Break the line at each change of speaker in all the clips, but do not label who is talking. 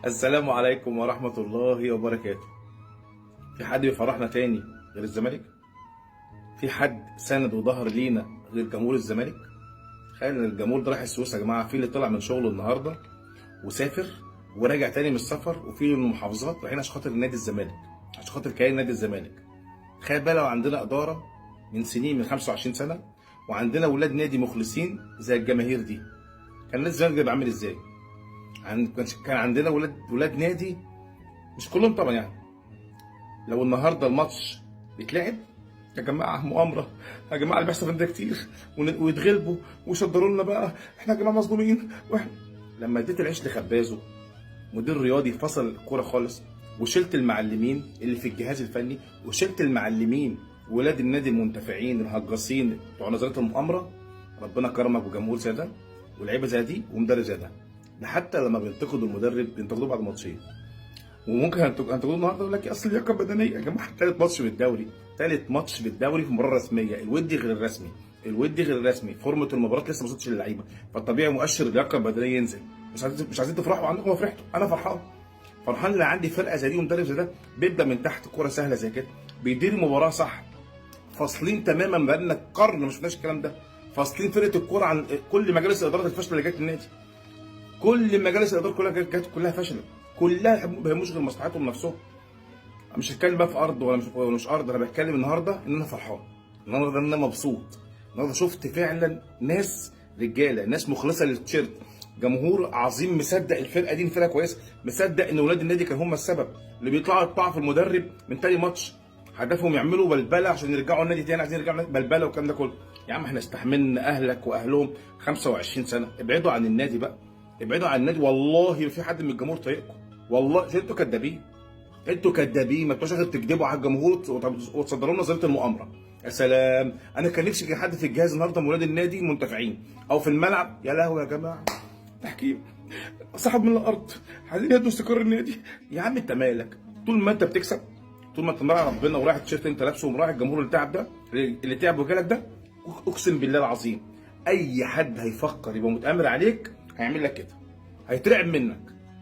السلام عليكم ورحمة الله وبركاته. في حد بيفرحنا تاني غير الزمالك؟ في حد سند وظهر لينا غير جمهور الزمالك؟ تخيل ان الجمهور ده راح السويس يا جماعة، في اللي طلع من شغله النهارده وسافر وراجع تاني من السفر، وفي من المحافظات رايحين عشان خاطر نادي الزمالك، عشان خاطر كيان نادي الزمالك. تخيل بقى لو عندنا إدارة من سنين، من 25 سنة، وعندنا ولاد نادي مخلصين زي الجماهير دي، كان نادي الزمالك ده يبقى عامل ازاي؟ كان عندنا ولاد نادي، مش كلهم طبعا يعني. لو النهارده الماتش بيتلعب يا جماعة مؤامرة، يا جماعة اللي بيحصل ده كتير، ويتغلبوا ويصدروا لنا بقى احنا يا جماعة مظلومين. واحنا لما اديت العيش لخبازه، مدير رياضي فصل الكورة خالص، وشلت المعلمين اللي في الجهاز الفني، وشلت المعلمين ولاد النادي المنتفعين الهجاصين بتوع نظرية المؤامرة، ربنا كرمك بجمهور زي ده ولاعيبه زي دي ومدرب زي ده. ده حتى لما بينتقدوا المدرب بينتقدوه بعد ماتشين، وممكن هنتقدوه النهارده يقول لك اصل اللياقة البدنية. يا جماعة ثالث ماتش بالدوري، ثالث ماتش بالدوري في مباراة رسمية، الودي غير الرسمي، الودي غير الرسمي، فورمه المباراة لسه ما وصلتش للعيبة، فالطبيعي مؤشر اللياقة البدنية ينزل. مش عايزين تفرحوا، عندكم ما فرحتوا، انا فرحان، فرحان ان عندي فرقه زي دي ومدرب زي ده، بيبدا من تحت كورة سهلة زي كده، بيدير المباراة صح، فاصلين تماما، بقالنا قرن ما شفناش الكلام ده، فاصلين فرقه الكورة عن كل مجالس الادارة الفاشلة اللي جت النادي. كل مجالس الادارة كلها جت كلها فشلت، كلها ما بيهموش غير مصلحتهم نفسهم. مش هتكلم بقى في ارض ولا مش ارض، انا بتكلم النهارده ان انا فرحان، النهارده ان انا مبسوط، النهارده شفت فعلا ناس رجاله، ناس مخلصة للتيشيرت، جمهور عظيم مصدق الفرقة دي فرقه كويسة، مصدق ان ولاد النادي كان هم السبب، اللي بيطلعوا يقطعوا في المدرب من تاني ماتش، هدفهم يعملوا بلبلة عشان يرجعوا النادي تاني، عايزين يرجعوا بلبلة والكلام ده كله. يا عم احنا استحملنا اهلك واهلهم 25 سنة، ابعدوا عن النادي بقى، ابعدوا عن النادي. والله في حد من الجمهور طايقكم، والله انتوا كدابين، انتوا كدابين، ما تبقاش غير تكدبوا على الجمهور وتصدروا لنا نظرية المؤامرة. يا سلام، انا كان نفسي كان حد في الجهاز النهارده من ولاد النادي منتفعين او في الملعب. يا لهوي يا جماعة، تحكيم سحب من الارض، عايزين يهدوا استقرار النادي. يا عم انت مالك؟ طول ما انت بتكسب، طول ما انت مراعي ربنا ورايح التيشيرت انت لابسه ومراعي الجمهور اللي تعب ده، اللي تعب وجالك ده، اقسم بالله العظيم اي حد هيفكر يبقى متامر عليك هيعمل لك كده، هيترعب منك.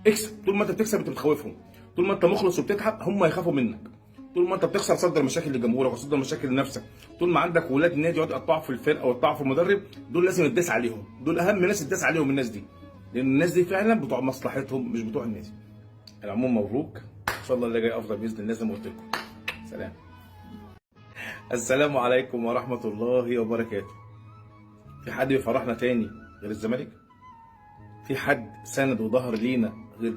اكسب، طول ما انت بتكسب انت بتخوفهم، طول ما انت مخلص وبتتعب هم هيخافوا منك، طول ما انت بتخسر صدر مشاكل لجمهورك وصدر مشاكل لنفسك، طول ما عندك ولاد نادي يقعدوا يقطعوا في الفرقة ويقطعوا في المدرب، دول لازم يتداس عليهم، دول اهم ناس يتداس عليهم الناس دي، لان الناس دي فعلا بتوع مصلحتهم مش بتوع النادي. العموم مبروك، ان شاء الله اللي جاي افضل باذن الله زي ما قلت لكم. سلام. السلام عليكم ورحمة الله وبركاته. في حد بيفرحنا تاني غير الزمالك؟ في حد سند وظهر لينا غير